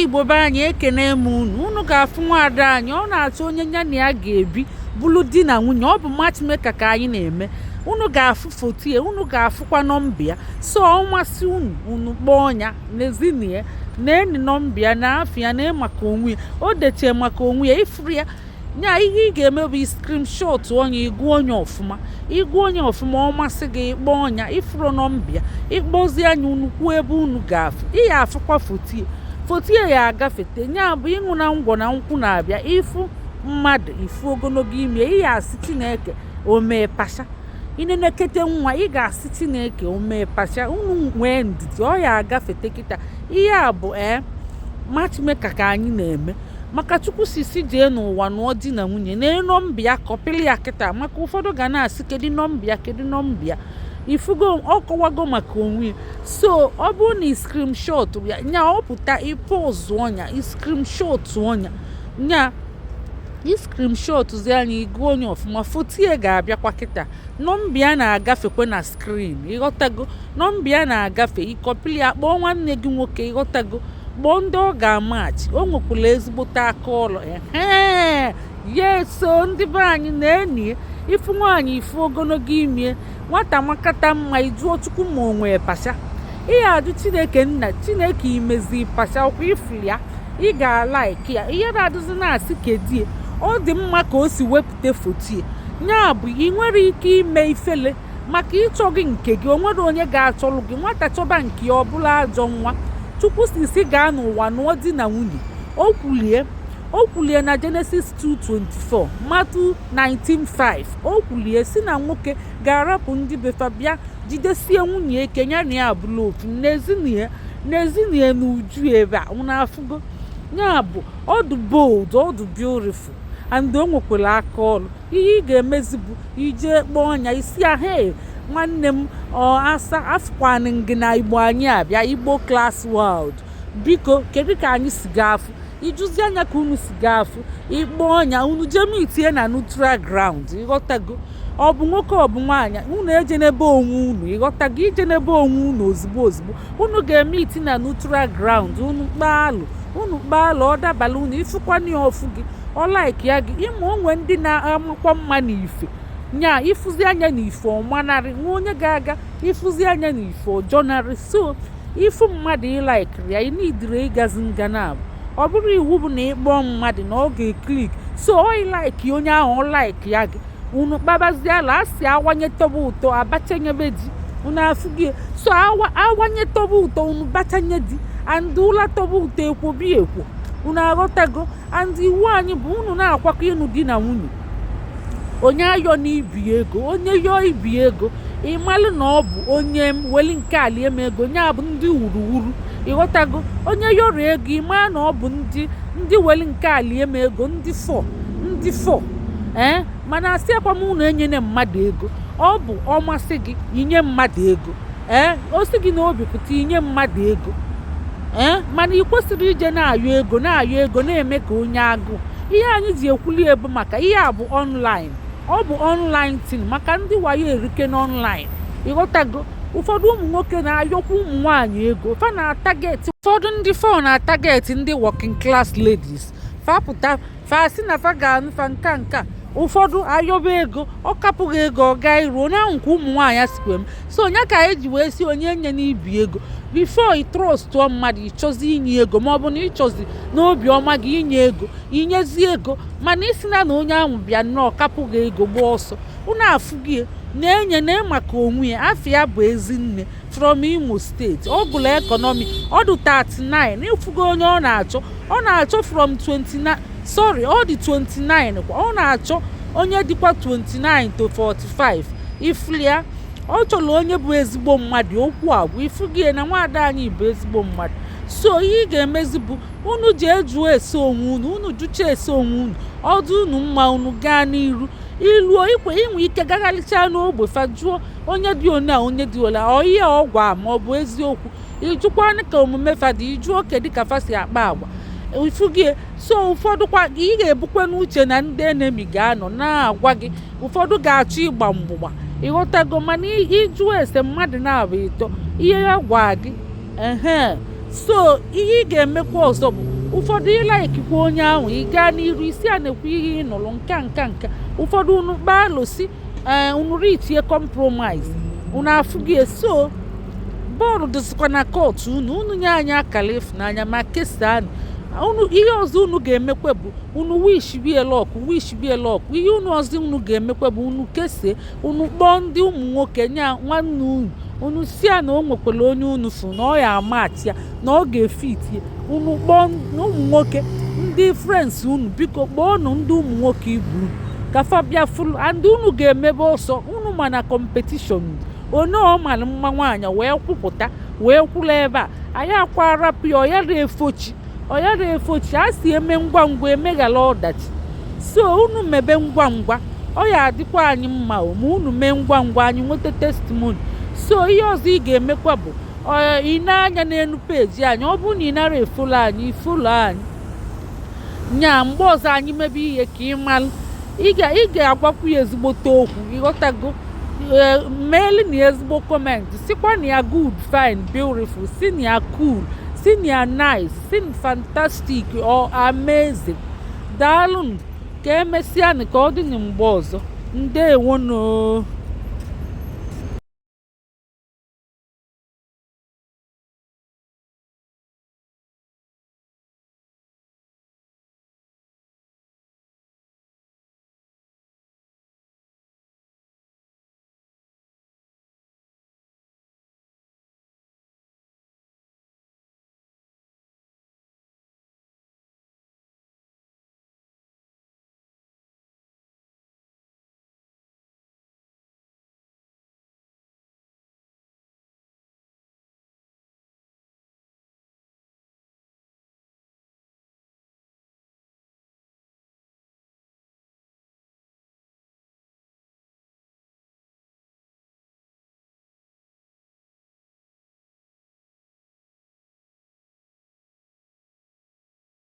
Igbo be anyị, ekene m unu. Unu ga-afụ nwaada anyị, ọ na-achọ onye ya na ya ga-ebi, bụrụ di na nwunye. Ọ bụ matchmaker ka anyị na-eme. Unu ga-afụ foto ya, unu ga-afụkwa nọmba ya. So ọ masị unu, unu kpọọ ya n'ezinie na-eni nọmba ya na afọ ya na maka onwe ya. O dechie maka onwe ya, ifuru ya nya. Ihe ị ga-eme bụ screenshot onye, ịgụ onye ọfụma, ịgụ onye ọfụma. Ọ masị gị, ịkpọ ọnya, ifuru nọmba ya, ịkpọzi anya, unu kwuo ebe unu ga-afụ. Ị ya afụkwa foto ya, foto ya ya agafete. Nya bụ ịṅụ na ngwọ na nkwụ na-abịa. Ịfụ mmadụ, ifu ogologo ime, ị ya asị Chineke o mee pasha. Inenekete nwa, ị ga-asị Chineke o mee pasha. Unu nwee ndidi, ọ ya agafete kịta. Ihe a bụ matchmaker ka anyị na-eme maka Chukwu si jee n'ụwa nụọ di na nwunye. Na nọmba ya, kọpịrị ya kịta, maka ụfọdụ ga na-asị, "Kedu nọmba ya? Kedu nọmba ya?" Ifugo, ọ kọwago maka onwe ya. So ọ bụrụ na screenshot ya nya, ọ pụta, ịpọzụ ọnya, screenshot ọnya nya, screenshot zi anya, ịgụ onye ọfụma. Foto ya ga-abịakwa kịta, nọmba ya na-agafekwa na screen, ịghọtago? Nọmba ya na-agafe, ịkọpịrị ya, kpọọ nwanne gị nwoke, ịghọtago? Kpọọ ndị ọ ga-amachi. O nwekwara ezigbote aka ọlụ. Ehe, yeso ndị be anyị na-enie. Ifu nwaanyị, ifu ogologo imie, nwata makata mma. Ijuo Chukwu ma o nwee pasha. Ị ga-ajụ Chineke nna, Chineke imezi pasha ọkwa. Ifuru ya, ị ga-alike ya. Ihe na-adụzi na-asị kedie, ọ dị mma ka o si wepụta foto ya. Ya bụ ị nwere ike ime ifele maka ịchọ gị nke gị. O nwere onye ga-achọlụ gị nwata chọba nke ya, ọ bụla ajọ nwa. Chukwu si gaa n'ụwa nụọ di na nwunye. O kwulie, o kwulie na Genesis 2:24, Matthew 19:5. O kwulie si na nwoke ga-arapụ ndị befa, bịa jidesie nwunye eke ya na ya abụla ofu n'ezinie n'uju. Ebe a unu afụgo ya bụ ọdụ bold, ọdụ beautiful, and o nwekwara aka ọrụ. Ihe ị ga-emezi bụ ije kpọọ ya, isi ya, "Hey, nwanne m, ọ asa afụkwanụ gị na Igbo anyị abịa Igbo Class World. Biko, kedu ka anyị si gaa afụ?" Ijuzi anya ka unu si gaa afụ, ịkpọ ọnya, unu jee mitie na neutral ground, ịghọtago? Ọ bụ nwoke, ọ bụ nwaanyị, unu eje n'ebe onwe unu, ịghọtago? Ije n'ebe onwe unu ozugbo ozugbo, unu ga-eme iti na neutral ground. Unu kpaa alụ, unu kpaa alụ, ọ dabala unu, ifụkwana ya ọfụ gị, ọ like ya gị. Ịma onwe ndị na-amakwa mma n'ife nya, ịfụzi anya n'ife, ọmanarị nwa onye ga-aga ịfụzi anya n'ife, ọjọnarị. So ịfụ mmadụ, ịlikeiri ya, ị nidiri ịgazi nga na abụ. Ọ bụrụ iwu bụ na ịkpọọ mmadụ na ọ ga-eclick. So ọ ịlike onye ahụ, ọ like ya gị, unu kpabaziala. A si awanye tọba ụtọ, abachanyebe di. Unu afụ gị. So awanye tọba ụtọ, unu bachanye di, and ụla tọba ụtọ, ekwobi ekwo. Unu aghọtago? And iwu anyị bụ unu na-akwakọ ịnụ di na nwunye, onye ayọ n'ibi ego. Onye yọọ ibi ego, ịmalụ na ọ bụ onye weli nke alie m ego nya bụ ndị wuruwuru, ịghọtago? Onye yọrọ ego, ịma na ọ bụ ndị weli nke alie m ego, ndị fọ, ndị fọ. Ee, mana asị akwa m, unu enyene mmadụ ego. Ọ bụ ọmasị gị, inye mmadụ ego. Ee, o si gị n'obi pụta, inye mmadụ ego. Ee, mana ị kwesịrị ije na-ayọ ego, na-ayọ ego, na-eme ka onye agụụ. Ihe anyị ji ekwuli ebu maka ihe a bụ online, ọ bụ online thing, maka ndị wayo erike n'online, ịghọtago? Ụfọdụ ụmụ nwoke na-ayọkwa ụmụ nwaanyị ego. Fa na-atarget ụfọdụ ndị, fọ na-atarget ndị working class ladies. Fa pụta, fa sị na fa ga-anụ fa nka nka. Ụfọdụ ayọba ego, ọ kapụghị ego, ọ gaa iru onye ahụ nke ụmụ nwaanyị sikwe m. So onye ka eji wee si onye nye n'ibi ego? Before ị trustụọ mmadụ, ịchọzi inye ego, ma ọ bụ na ịchọzi n'obi ọma gị inye ego, inyezi ego, mana isi na na onye ahụ bịa nnọọ kapụghị ego, gbaa ọsọ. Unu afụgie na-enye na maka onwe ya. Afọ ya bụ Ezinne from Imo Steeti. Ọ gụrụ economy, ọ dị 39. Ịfụgo onye ọ na-achọ? Ọ na-achọ from 29, sorry, ọ dị 29 kwa. Ọ na-achọ onye dịkwa 29 to 45. Ifulia, ọ chọrọ onye bụ ezigbo mmadụ. Okwu agwa ifugie na nwaada anyị bụ ezigbo mmadụ. So ihe ị ga-emezi bụ unu ji ejuo ese onwe unu, unu jụcha ese onwe unu, ọdụ unu mma, unu gaa n'iru iluo ikwe inwe ike gagharịchaa n'ogbe, fa jụọ onye dị one a, onye dị ole, ọ ihe ọgwa ma ọ bụ eziokwu. Ịjụkwanụ ka omume fa dị, ịjụọ kedu ka fa si akpa agwa, ifugie. So ụfọdụ kwa ị ga-ebukwe n'uche na ndị enemy ga-anọ na-agwa gị, ụfọdụ ga-achọ ịgba mgbụgba, ịghọtago? Mana ịjụ ese mmadụ na-abụ ịtọ, ihe ya gwa gị ehe. So ihe ị ga-emekwa ọzọ bụ Ụfọdụ ịlikekwa onye ahụ, ị gaa n'iru isi a na-ekwu ihe ị nụrụ nka nka nka. Ụfọdụ unu kpaa alụsị, ee, unu reachie compromise, unu afụghị. So bọọlụ dịzikwa na court unu. Unu nye anyị akara ịfụnanya ma kesaa unu. Ihe ọzọ unu ga-emekwe bụ unu wish bie luck, wish bie luck. Ihe unu ọzọ unu ga-emekwe bụ unu kesie, unu kpọọ ndị ụmụ nwoke nya nwanne unu, unu si ya na o nwekwara onye unu fụ na ọ ya amatị ya, na ọ ga-efit ya. Unu kpọọ ụmụ nwoke ndị friends unu, biko kpọọnụ ndị ụmụ nwoke ibu unu ka fa bịa fụlụ. And unu ga-emebe ọsọ unu, mana competition onye ọ mara mma nwaanyị wee kwupụta wee kwụrụ ebe a, anyị akwa arapụ ya. Ọyara efochi, ọyara efochi. A si eme ngwa ngwa emeghala ọdachi. So unu mebe ngwa ngwa, ọ ya adịkwa anyị mma o ma unu mee ngwa ngwa, anyị nweta testimony. So ihe ọzọ ị ga-emekwa bụ ị na-anya n'elu peji anyị. Ọ bụrụ na ị nara efollow anyị, ifollow anyị nya. Mgbe ọzọ anyị mebe ihe ka ị malụ, ị ga-agwakwu ya ezigbote okwu. Ịghọtago? Ee, meelu na ezigbo comment, sikwa na ya good, fine, beautiful, si na ya cool, si na ya nice, si na fantastic or amazing. Daalụnụ, ka emesịanụ, ka ọ dị na mgbe ọzọ. Ndewonụ.